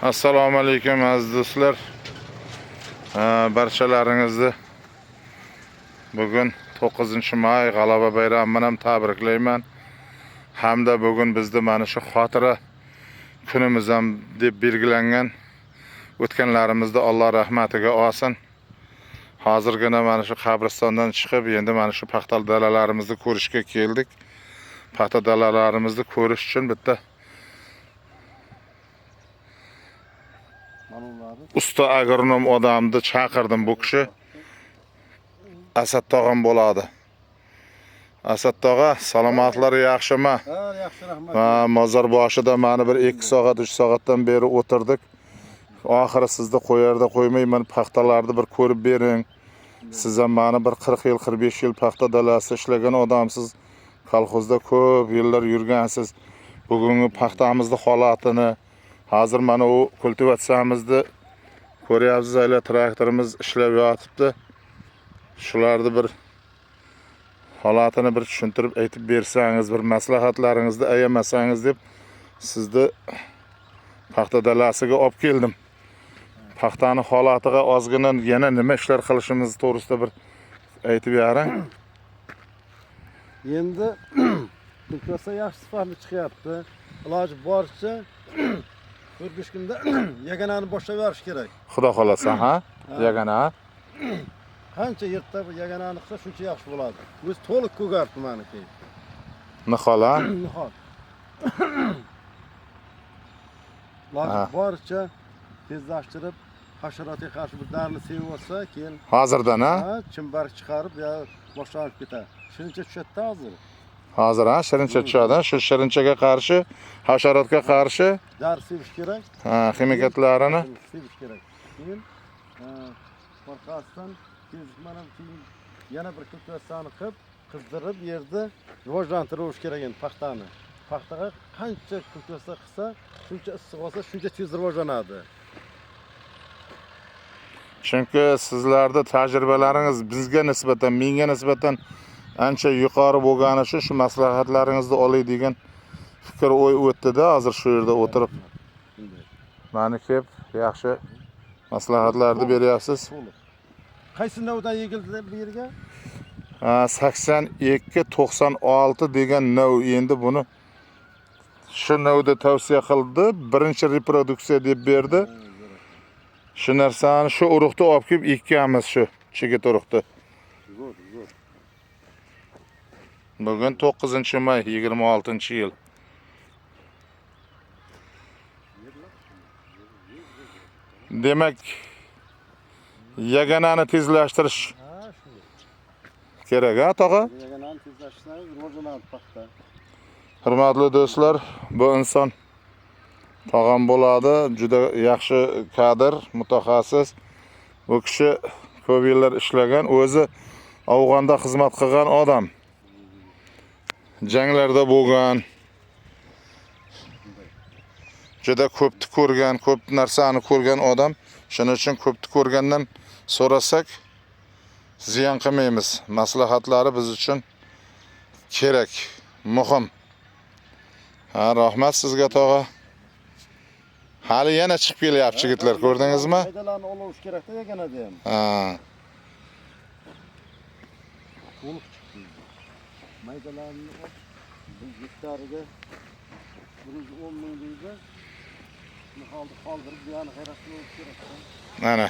Assalomu alaykum aziz do'stlar. Barchalaringizni bugun 9-may G'alaba bayrami bilan tabriklayman. Hamda bugun bizda mana shu xotira kunimiz ham deb belgilangan. O'tganlarimizni Alloh rahmatiga olsin. Hozirgina mana shu qabristondan chiqib, endi mana shu paxta dalalarimizni ko'rishga keldik. Paxta dalalarimizni ko'rish uchun bitta usta agronom odamni chaqirdim. Bu kishi Asad tog'am bo'ladi. Asad tog'a, salomatlar yaxshimi? Ha, yaxshi, rahmat. Ha, mozor boshida mana bir 2 soat, 3 soatdan beri o'tirdik. Oxiri sizni qo'yarda qo'ymay, mana paxtalarni bir ko'rib bering. Siz ham mana bir 40 yil, 45 yil paxta dalasida ishlagan odamsiz. Kolxozda ko'p yillar yurgansiz. Bugungi paxtamizni holatini, hozir mana u kultivatsiyamizni ko'ryapsiz, hali traktorimiz ishlab yotibdi. Shularni bir holatini bir tushuntirib aytib bersangiz, bir maslahatlaringizni ayamasangiz deb sizni paxta dalasiga olib keldim. Paxtani holatiga ozgina yana nima ishlar qilishimiz to'g'risida bir aytib bering. Endi kultivatsiya yaxshi sifatli chiqyapti. Iloji boricha 4-5 kunda yaganani boshlab yuborish kerak. Xudo xolasa, ha? Yagana. Qancha erta yaganani qilsa shuncha yaxshi bo'ladi. O'zi to'liq ko'gardi maniki. Nihol, ha? Nihol. Iloji boricha tezlashtirib hasharotga qarshi bir dorini sevib olsa, keyin hozirdan, ha? Ha, chimbarg chiqarib ya boshlanib ketadi. Shirincha tushadi-da hozir. Hozir, ha, shirincha tushadi. Shu shirinchaga qarshi, hasharotga qarshi dori sevish kerak. Ha, ximikatlarini sevish kerak. Keyin orqasidan tez mana keyin yana bir kultivatsiyani qilib, qizdirib yerda rivojlantirish kerak endi paxtani. Paxtaga qancha kultivatsiya qilsa, shuncha issiq olsa, shuncha tez rivojlanadi. Chunki sizlarda tajribalaringiz bizga nisbatan, menga nisbatan ancha yuqori bo'lgani uchun shu maslahatlaringizni olay degan fikr o'y o'tdi-da hozir shu yerda o'tirib. Mani kelib yaxshi maslahatlarni beryapsiz. Qaysi navdan yegildi bu yerga? Ha, 82-96 degan nav, endi buni shu navda tavsiya qildi. Birinchi reproduksiya deb berdi. Shu narsani, shu urug'ni olib kelib ekkanmiz, shu chigit urug'ni. Zo'r, zo'r. Bugun 9-may 26-yil. Demak, yaganani tezlashtirish kerak, ha tog'a? Yaganani tezlashtirsangiz rivojlanadi paxta. Hurmatli do'stlar, bu inson tog'am bo'ladi, juda yaxshi kadr, mutaxassis. Bu kishi ko'p yillar ishlagan, o'zi Afg'onda xizmat qilgan odam. Janglarda bo'lgan. Juda ko'pni ko'rgan, ko'p narsani ko'rgan odam. Shuning uchun ko'pni ko'rgandan so'rasak ziyon qilmaymiz. Maslahatlari biz uchun kerak, muhim. Ha, rahmat sizga tog'a. Hali yana chiqib kelyapti chigitlar, ko'rdingizmi? Maydalarni olish kerak-da yaganada ham. Ha. To'liq chiqdi. Maydalarni olib, bir gektariga 110 ming deydi. Niholni qoldirib, bu yoqni g'ayrat qilish kerak. Mana.